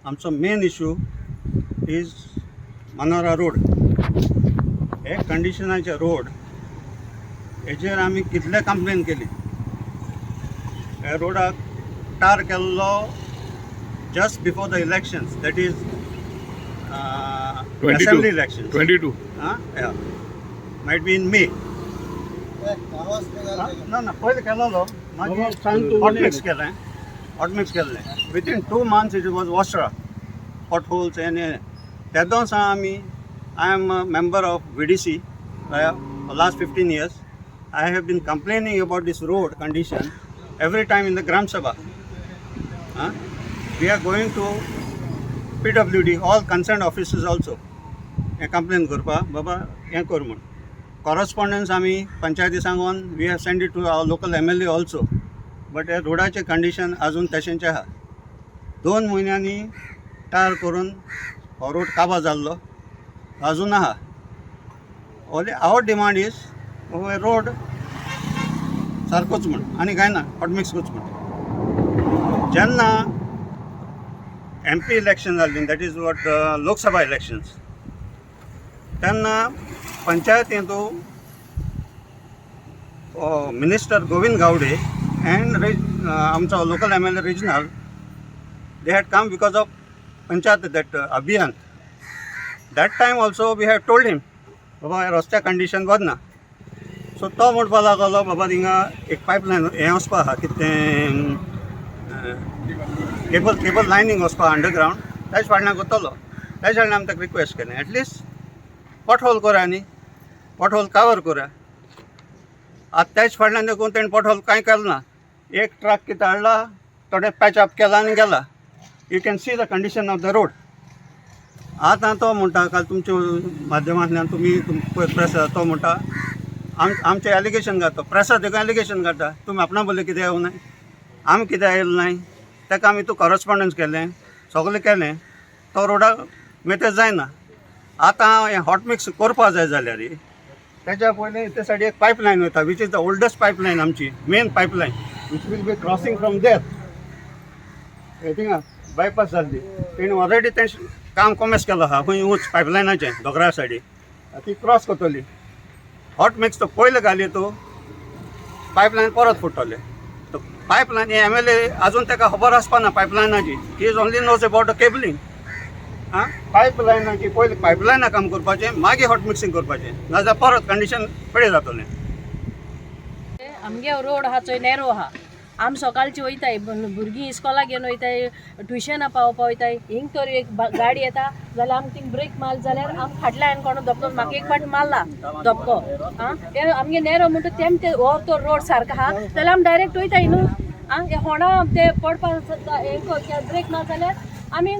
आमचो main issue is Manora road. हे कंडिशनाचे road, हेजेर आमी कितले कंप्लेन केली. ह्या रोडाक टार केल्लो just before the elections, that is 22. Assembly elections. 22. Might be in May. ना ना, पयलीं केलोलो, मागीर हॉट मिक्स केलें. हॉट मिक्स केल्लें, within 2 months it was washed, pot holes. आनी तेदों सावन आमी, I am a member of VDC last 15 years. I have been complaining about this road condition every time in the Gram Sabha. We are going to PWD, all concern officers also, हें complain करपा, बाबा हें कर म्हूण. कॉरस्पॉन्डन्स आमी पंचायती सांगून we have send it to our local MLA also, but हे रोडाचें कंडिशन अजून तशेंचें आहा. 2 म्हयन्यांनी टार करून हो रोड काबा जाल्लो अजून आहा. Only our demand is हो रोड सारकोच म्हूण, आनी कांय ना, हॉटमिक्स करच म्हूण. जेन्ना एमपी इलेक्शन जाल्लीं, that is what, Lok Sabha elections, तेन्ना पंचायतींतू मिनिस्टर गोविंद गावडे अँड आमचो local MLA regional, they had come because of panchayat, that Abhiyan. That time also we have told him, बाबा, हे रस्त्या कंडिशन बरें ना. सो तो म्हणपा लागलो, बाबा, थिंगा एक पायपलायन हें वचपा आहा, कितें तें, केबल लायनींग वचपा अंडरग्रावंड, तेज फाटल्यान करतलो. तेज फाटल्यान आमी ताका रिक्वेस्ट केलें, एटलिस्ट पॉटहोल करा न्ही, पॉटहोल कवर करा. आतां तेज फाटल्यान देखून तेणें पॉटहोल कांय केलें ना. एक ट्रक कितें हाडला, थोडें पॅच अप केला आनी गेला. You can see the condition of the road. आतां तो म्हणटा, काल तुमच्या माध्यमांतल्यान तुमी प्रेस, तो म्हणटा आमचें एलिगेशन घालता, प्रेसा देखून एलिगेशन घालता, तुमी आपणा बोल्ले कितें येवं नाय, आमी कितें आयले नाय. ताका आमी तूं कॉरस्पॉन्डन्स केलें, सगळें केलें, तो रोडाक मेतेज जायना. आतां हें हॉट मिक्स करपा जाय जाल्यार तेच्या पयलीं ते सायडी एक पायपलायन वयता, which is the oldest pipeline, आमची main pipeline, which will be crossing from there. थिंगा बायपास जाल्ली, तेणी ऑलरेडी तें काम कोमेस केलो आहा. खंय उंच पायपलायनाचें दोंगरा सायडी ती क्रॉस करतली. हॉट मिक्स तो पयले घाली तूं, पायपलायन परत फुट्टले. तो पायपलायन हे एमएलए अजून ताका खबर आसपा ना पायपलायनाची. He is only knows about the cabling. आं, पायपलायनाची पयलीं पायपलायना काम करपाचें, मागीर हॉट मिक्सिंग करपाचें, नाजाल्यार परत कंडिशन पेडे जातलें. आमगे रोड आहा चोय, नॅरो आहा. आमी सकाळची वयताय, भुरगीं इस्कॉलाक घेवन वयताय, ट्युशनां पावोवपा वयताय. हिंग तर एक गाडी येता जाल्यार आमी थिंग ब्रेक मारले जाल्यार आमी फाटल्यान कोणो धपको. म्हाका एक फावट मारला धपको. आं, ते आमगे नॅरो म्हणटा तेम ते हो तो रोड सारको आहा जाल्यार आमी डायरेक्ट वयताय न्हू. आं, हे होंडा ते पडपा हें, ब्रेक मार जाल्यार आमी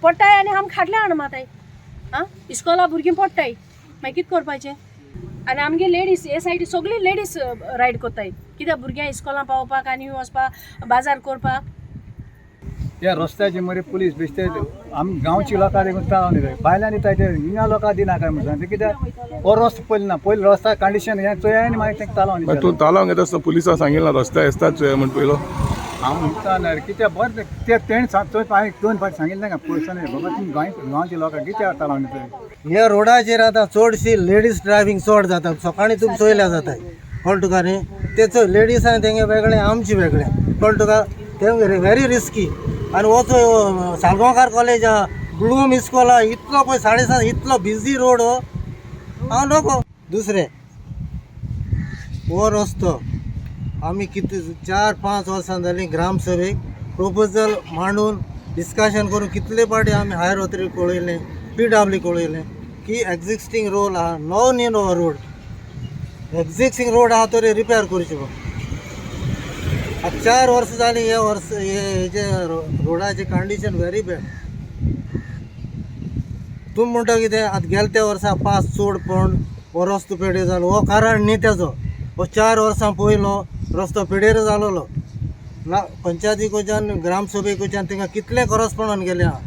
पडटाय आनी आमी खाटल्यान मारताय. आं, इस्कॉला भुरगीं पडटाय, मागीर कितें करपाचें? आनी आमगे लेडीज हे सायडी सगळी लेडीज रायड करताय, कित्याक भुरग्यांक इस्कॉलां पावोवपाक आनी वचपाक बाजार करपाक. त्या रस्त्याचे मरे पुलीस बेश्टे आमी गांवची लोकां देखून ताळोवन दिता, भायल्यान दिता ते. हिंगा लोकां दिना काय म्हण सांगता, कित्याक हो रस्तो पयलीं ना, पयलीं रस्ता कंडिशन हें चोय आनी मागीर तेंका तालोवन मागीर तूं दिता. तालांव घेता आसतना पुलिसांक सांगिल्लें ना, रस्त्यार येसतात चोय म्हण पयलो? हांव म्हणटा ना रे, कित्याक बरें ते तेणें चोय, हांवें दोन फावट सांगिल्लें का पुलिसांनी, बाबा, तुमी गांवच्या लोकांक कित्याक तालोवन दिता? ह्या रोडाचेर आतां चडशी लेडीज ड्रायव्हिंग चड जाता. सकाळीं तुमी चोयल्या जाताय, कळ्ळें तुका न्ही? ते चोय, लेडिजां तेंगे वेगळें, आमचें वेगळें, कळ्ळें तुका? तें व्हेरी रिस्की. आनी हो चोय सालगांवकार कॉलेज आहा, ब्लूम इस्कॉल आहा, इतलो पळय 7:30 इतलो बिजी रोड हो. हांव नको दुसरें. हो रस्तो आमी कितें 4-5 वर्सां जालीं ग्रामसभेक प्रपोजल मांडून, डिस्कशन करून, कितले पाटी आमी हायर ऑथॉरिटी कळयलें, पीडब्ल्यू कळयलें की एक्झिस्टींग रोड आहा, नवो न्ही हो रोड, एक्झिस्टींग रोड आहा तरी रिपेर करची म्हूण. आतां 4 वर्सां जालीं, हे वर्स हे हेजे रोडाचें कंडिशन व्हेरी बॅड. तुमी म्हणटा कितें, आतां गेले त्या वर्सा पास चड पण हो रस्तो पेडेर जालो, हो कारण न्ही तेजो. हो 4 वर्सां पयलो रस्तो पेडेर जालोलो ना. पंचायती कडच्यान, ग्रामसभे कडच्यान तांकां कितलें कॉरस्पॉन्डन्स गेलें आहा.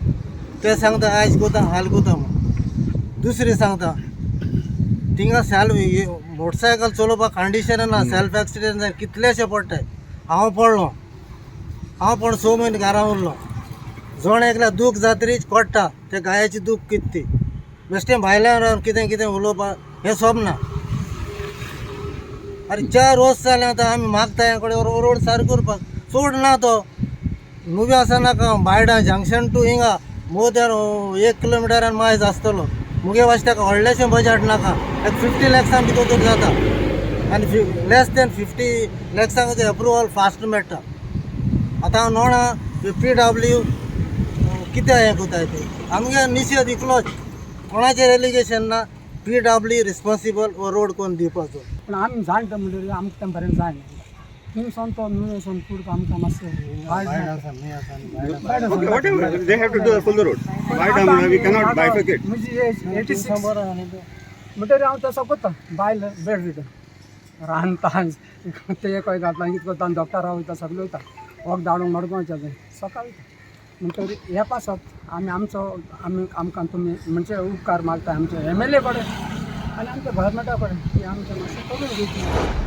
ते सांगता आयज कोता, हाल कोता म्हूण. दुसरी सांगता, थिंगा सेल्फ मोटरसायकल चलोवपाक कंडिशन ना. सेल्फ एक्सिडेंट जाय कितलेशे पडटाय. हांव पडलो, हांव पण 6 म्हयने घरा उरलो. जण एकल्या दूख जातरीच कळटा ते गायाची दूख कितें ती. बेश्टें भायल्यान रावन कितें कितें उलोवपाक हें सोबना. अरे 4 वर्स जालें आतां आमी मागता ह्या कडेन रोड सारको करपाक, चोड ना तो नुवें आसा नाका बायडा जंक्शन टू हिंगा मोर दॅन 1 किलोमिटरान मायज आसतलो. मुगे वास्ते ताका व्हडलेशें बजट नाका, एक 50 लॅक्सां भितर तरी जाता आनी लेस दॅन 50 लॅक्सांक एप्रुवल फास्ट मेळटा. आतां हांव नोणा पी डब्ल्यू कितें हें कोताय ते आमगे निशेध इतलोच, कोणाचेर एलिगेशन ना, पी डब्ल्यू रिस्पोन्सिबल हो रोड कोन्न दिवपाचो. पूण आमी जाणटा म्हणटकीर आमकां तें बरें जायना. थिंगसोन तो नुवें कुडको आमकां मातसो Okay, whatever, they have to do full road. Why we cannot bifurcate. म्हजी एज 86 म्हणटकीर हांव तसो कोत्ता, बायल बेड रिटन रांदता, ते खंय घातला कितें करता, डॉक्टरा वयता, सगळें वयता, वखद हाडूंक मडगांव वयता, सकाळी वयता. म्हणटकीर हे पासत आमी आमचो आमी आमकां तुमी म्हणजे उपकार मागता आमचे एम एल ए कडेन आनी आमच्या गव्हर्मेंटा कडेन की आमचें मातशें करून दिवचें.